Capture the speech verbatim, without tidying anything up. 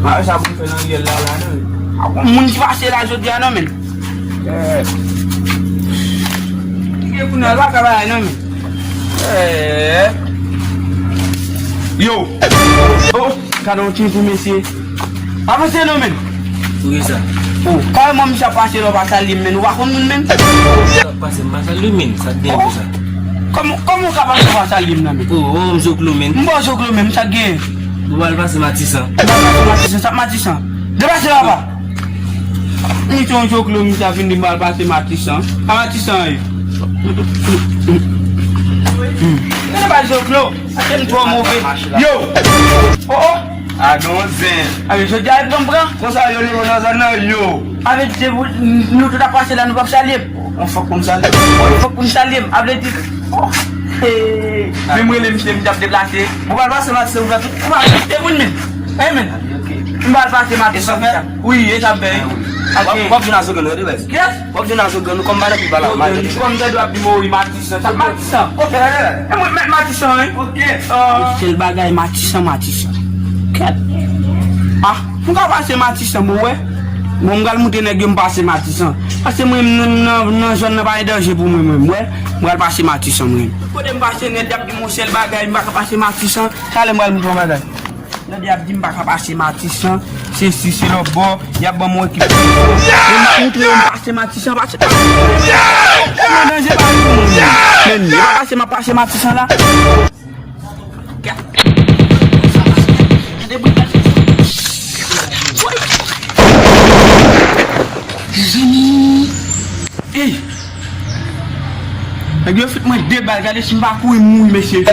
A, sa pou m fè nan ryèl la, la, non. A, moun ki pase la jodi a, non, men. Eh. Ki gen kounye a, l pa ka bagay, non, men. Eh. Yo. Oh, gade yon tchonchon, mesye. Avanse, non, men. Pou ki sa? Oh, kareman misye ap pase la, w pa salye m, men. Ou pa konn moun, men. Sa ap pase, m pa salye w, men. Sa k gen pou sa? Kòman, kòman w ka pase w pa salye m nan, men? Oh, oh, m zoklo, men. M pa zoklo, men. Sa k gen? Ou pral pase Matisan. M pral pase Matisan. Sa Matisan? Depase, papa. Misye yon zoklo, misye ap vin di m pral pase Matisan. A Matisan, wi. Mwen pa zoklo. Ate m twò move. Yo! Oh, oh! A, gen yon zen. A, men jodi a, e ban m pran. Konsa yo leve nan zòn nan, yo. A, men se pou nou tout ap pase la, nou p ap salye m. Bon, fòk pou m salye. Bon, fòk pou m salye m. A, vle di, oh, hey. Men mwen, rele misye, misye ap deplase. Ou pral pase Matisan, ou fè tout. Ou pa rete pou n men. Hey, men. M pral pase Matisan. Wi, e sa m fè. W ap, w ap vin a Zogan, nou, de bèz. Yes. W ap vin a Zogan, nou kòm pa nan pi pala. Kòm tande w ap di Mori Matisan. Sa Matisan. Ok. E mwen met Matisan, wi. Ok. Sèl bagay Matisan, Matisan. Kèt. Ah, m ka pase Matisan, bon, wè. Bon, m pral montre nèg yo m pase Matisan. Paske mwen, nan, nan, nan zòn nan pa gen danje pou mwen, mwen, wè. M pral pase Matisan, mwen. Kote m pase nèt, y ap di m yon sèl bagay, m pa ka pase Matisan. Talè m pral montre yon bagay. Tande, y ap di m pa ka pase Matisan, se si, se lòtbò, y ap ban m yon ekip. E m ap montre yo m pase Matisan, pase. Nan danje pa pou moun. Men, yo pa pase, m ap pase Matisan la. Gade bri. Mezanmi. Ey! Nèg yo fout mwen de bal, gade si m pa kouri m mouri, mesye.